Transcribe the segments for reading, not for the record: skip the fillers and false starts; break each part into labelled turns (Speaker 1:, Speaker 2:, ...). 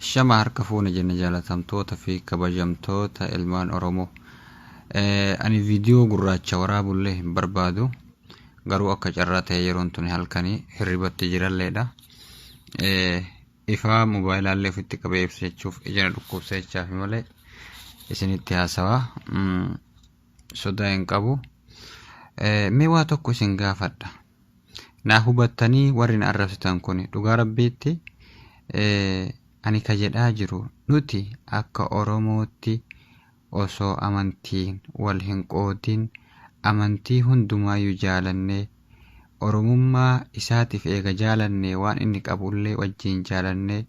Speaker 1: Shama harka fuune jenna jaalatamtoota fi kabajamtoota ilmaan Oromoo. Ani viidiyoo gurraacha waraabullee hin barbaadu. Garuu akka carraa ta'e yeroon tuni halkanii hirribatti jiralleedha. Ifaa mobaayilaallee ofitti qabee ibsachuuf ija na dhukkubsa jechaaf malee isinitti haasawaa. Sodaa hin qabu. Mee waa tokko isin gaafadha. Naa hubattanii warri na arrabsitan kun dhugaa rabbiitti ani ka jedhaa jiru nuti akka Oromootti osoo amantiin wal hin qoodin amantii hundumaayyuu jaalannee Oromummaa isaatiif eega jaalannee waan inni qabullee wajjiin jaalannee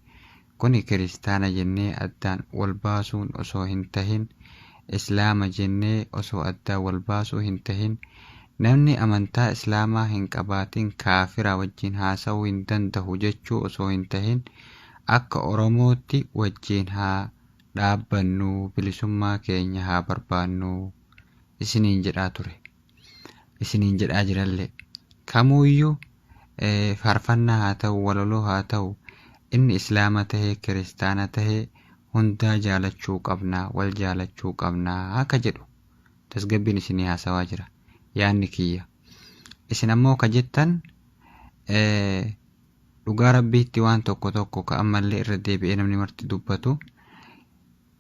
Speaker 1: Kuni kiristaana jennee addaan wal baasuun osoo hin tahin, Islaama jennee osoo addaan wal baasuu hin tahin, namni amantaa Islaamaa hin qabaatin kaafira wajjiin haasawuu hin dandahu jechuu osoo hin tahin, akka Oromootti wajjiin haa dhaabbannuu bilisummaa keenya haa barbaannuu isiniin jedhaa ture. Isiniin jedhaa jirallee. Kamuuyyuu Faarfannaa haa ta'u walaloo haa ta'u inni islaama tahee kiristaana tahee hundaa jaalachuu qabna wal jaalachuu qabna ka jedhu tasgabbiin isinii haasawaa jira yaanni kiyya isin ammoo ka jettan dhugaa rabbiitti waan tokko tokko ka ammallee irra deebi'ee namni marti dubbatu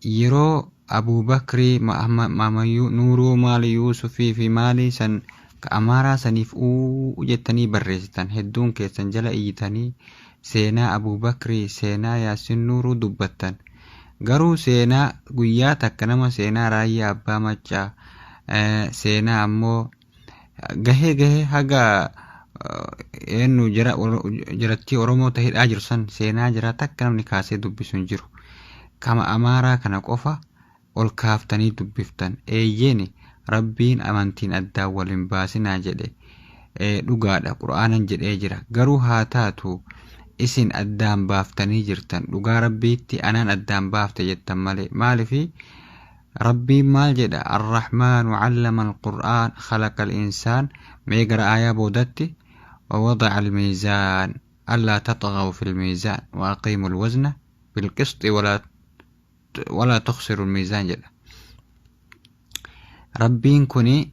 Speaker 1: Yeroo Abuubakrii, Maamayyuu, Nuuruu maali Yuusufii fi maalii san ka Amaaraa saniif uuu jettanii barreessitan hedduun keessan jala iyyitanii seenaa Abuubakrii, seenaa Yaassin Nuuruu dubbattan. Garuu seenaa guyyaa takka nama seenaa Raayyaa Abbaa Maccaa, seenaa ammoo gahee gahee haga eenyu jara jarattii Oromoo ta hidhaa jiru san seenaa jara takka namni kaasee dubbisu hin jiru. Kama Amaaraa kana qofa ol kaaftanii dubbiftan. Eeyyeeni Rabbiin amantiin addaan wal hin baasinaa jedhe dhugaadha Qur'aanan jedhee jira. Garuu haa taatu isin addaan baaftanii jirtan. Dhugaa Rabbiitti anaan addaan baafte jettan malee. Maalifi Rabbiin maal jedha Arrahmaanu allama alqur'aan khalaqa al-insaan mee gara aayaa boodatti wa wada'a al-miizaan allaa taxghaw fil miizaan wa aqiimu al-wazna bilqisxi walaa walaa tukhsiru al-miizaan jedha. Rabbiin kuni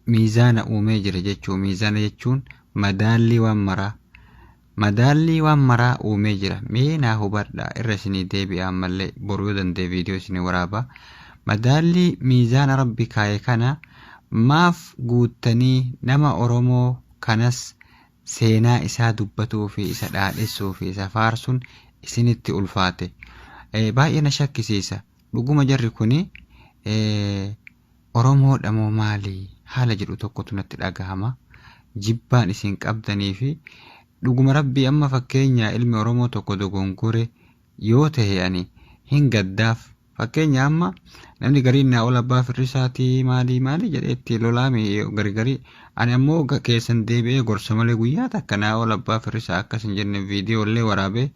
Speaker 1: miizaana uumee jira jechuu miizaana jechuun madaallii waan maraa Madaallii waan maraa uumee jira. Mee naa hubadhaa irra isinii deebi'a ammallee boru yoo danda'e viidiyoo isinii waraaba. Madaallii miizaana Rabbi kaaye kana maaf guuttanii nama Oromoo kanas seenaa isaa dubbatuu fi isa dhaadhessuu fi isa faarsuun isinitti ulfaate? Baay'ee na shakkisiisa. Dhuguma jarri kuni Oromoodha moo maali haala jedhu tokkotu natti dhagahama. Jibbaan isin qabdanii fi dhuguma rabbii amma fakkeenya ilmi Oromoo tokko dogongore yoo tahe ani hin gaddaaf. Fakkeenya amma namni gariin naa ol abbaa firrisaatii maalii maalii jedhee itti lolaami gari garii ani ammoo keessan deebi'ee gorsa malee guyyaa takka naa ol abbaa firrisaa akkas hin jenne viidiyoo illee waraabee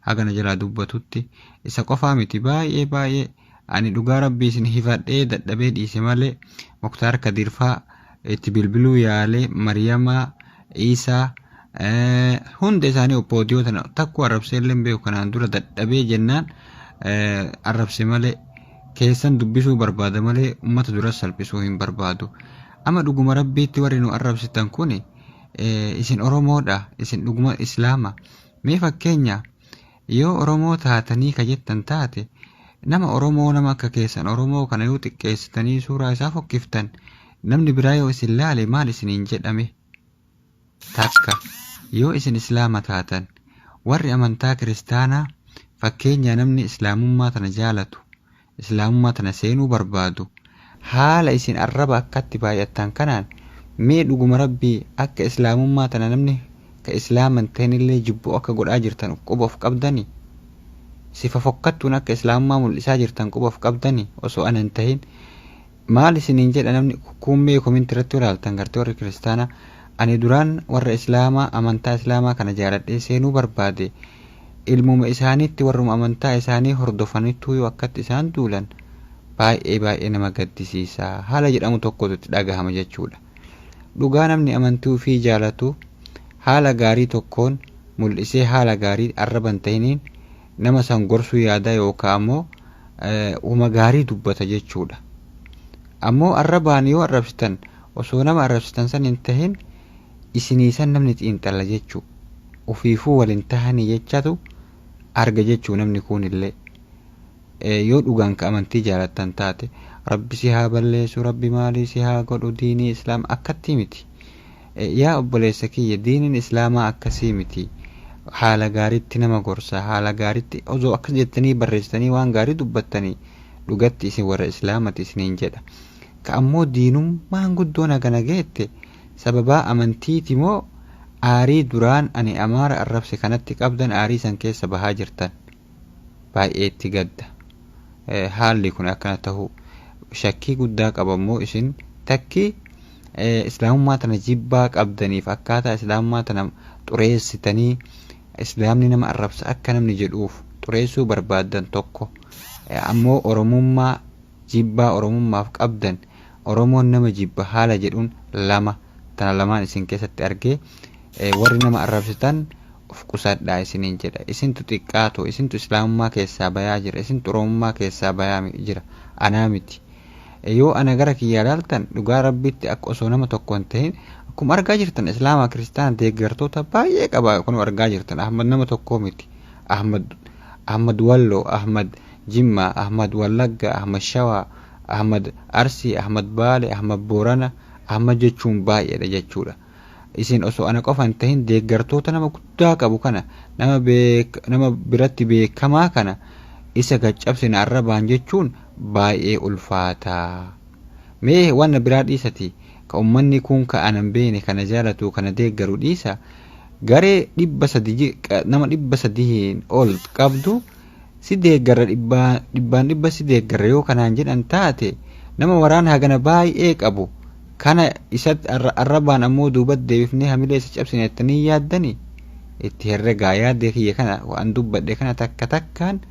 Speaker 1: haga na jalaa dubbatutti isa qofaa miti baay'ee baay'ee Ani dhugaa rabbii isin hifadhee dadhabee dhiise malee Muktaar Kadiir faa itti bilbiluu yaalee Mariyamaa Iisaa hunda isaanii oppoodiyoo tana takkuu arrabsee illee hin beeku kanaan dura dadhabee jennaan arrabse malee keessan dubbisuu barbaada malee ummata duras salphisuu hin barbaadu. Amma dhuguma rabbiitti warri nu arrabsitan kun isin Oromoodha isin dhuguma Islaama mee fakkeenya Yoo Oromoo taatanii ka jettan taate, nama Oromoo nama akka keessan Oromoo kana yoo xiqqeessitanii suuraa isaa fokkiftan, namni biraa yoo isin laale maal isiniin jedha mee? Takka, yoo isin Islaama taatan, warri amantaa Kiristaanaa fakkeenyaa namni Islaamummaa tana jaalatu, Islaamummaa tana seenuu barbaadu, haala isin arraba akkatti baay'attan kanaan mee dhuguma Rabbii akka Islaamummaa tana namni ka Islaama hin tahinillee jibbu akka godhaa jirtan quba of qabdani? Sifa fokkattuun akka Islaamummaa mul'isaa jirtan quba of qabdani? Osoo ana hin tahin maal isiniin jedha namni kuun mee kominti irratti yoo laaltan gartee warri kiristaanaa ani duraan warra Islaamaa amantaa Islaamaa kana jaaladhee seenuu barbaade Ilmuma isaaniitti warruma amantaa isaanii hordofanittuu yoo akkatti isaan duulan baay'ee baay'ee nama gaddisiisa haala jedhamu tokkotu itti dhagahama jechuudha. Dhugaa namni amantii ufii jaalatu haala gaarii tokkoon mul'isee haala gaarii arraba hin tahiniin nama san gorsuu yaada yookaan ammoo uma gaarii dubbata jechuudha. Ammoo arrabaan yoo arrabsitan osoo nama arrabsitan san hin tahin isinii san namni xiinxala jechuu. Ufiifuu waliin tahanii jechatu arga jechuu namni kunillee. Yoo dhugaan ka amantii jaalattan taate rabbi si haa balleessu, rabbi maalii si haa godhu, diinii islaam akkatti miti. Yaa obboleessa kiyya, diiniin islaamaa akkasii miti. Haala gaariitti nama gorsa, haala gaariitti osoo akkas jettanii barreessitanii waan gaarii dubbattanii dhugatti isin warra islaamati isiniin jedha. Ka ammoo diinummaan guddoon hagana geette sababaa amantiiti moo aarii duraan ani Amaara arrabse kanatti qabdan aarii san keessa bahaa jirtan? Baay'ee itti gadda. Haalli kun akkana ta'uu shakkii guddaa qaba. Immoo isin takki islaamummaa tana jibbaa qabdaniif akkaataa islaamummaa tana xureessitanii islaamni nama arrabsa akka namni jedhuuf xureessuu barbaaddan tokko, ammoo oromummaa jibbaa oromummaaf qabdan, Oromoon nama jibba haala jedhuun lama, tana lamaan isin keessatti argee warri nama arrabsitan of qusadhaa isiniin jedha. Isintu xiqqaatoo, isintu islaamummaa keessaa bayaa jira, isintu oromummaa keessaa bayaa jira, anaa miti. Yoo ana gara kiyyaa ilaaltan, dhugaa rabbiitti akka osoo nama tokko hin tahin akkuma argaa jirtan islaamaa kiristaana deeggartoota baay'ee qaba. Kun argaa jirtan Ahmad nama tokkoo miti. Ahmad, Ahmad Walloo, Ahmad Jimmaa, Ahmad Wallagga, Ahmad Shawaa, Ahmad Arsii, Ahmad Baale, Ahmad Boorana, Ahmad jechuun baay'eedha jechuudha. Isin osoo ana qofa hin tahin deeggartoota nama guddaa qabu kana, nama beek nama biratti beekamaa kana isa gaccabsina arrabaan jechuun baay'ee ulfaata. Mee waan biraa dhiisati, ka ummanni kun ka ana hin beekne kana jaalatu kana deeggaru dhiisa, garee 300, nama 300 ol qabdu si deeggarra, dhibbaan dhibba si deeggarra yoo kanaan jedhan taate, nama waraana hagana baay'ee qabu kana isatti arrabaan ammoo duubatti deebifnee hamilee isa cabsine jettanii yaaddani? Itti herregaa. Yaadde kiyya kana waan dubbadhe kana takka takkaan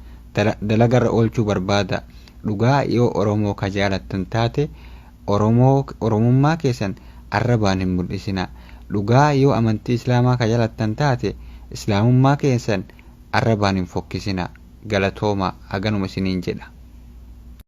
Speaker 1: dalagarra oolchuu barbaada. Dhugaa yoo Oromoo ka jaalattan taate Oromoo oromummaa keessan arrabaan hin mul'isina. Dhugaa yoo amantii islaamaa ka jaalattan taate islaamummaa keessan arrabaan hin fokkisina. Galatooma, haganuma isiniin jedha.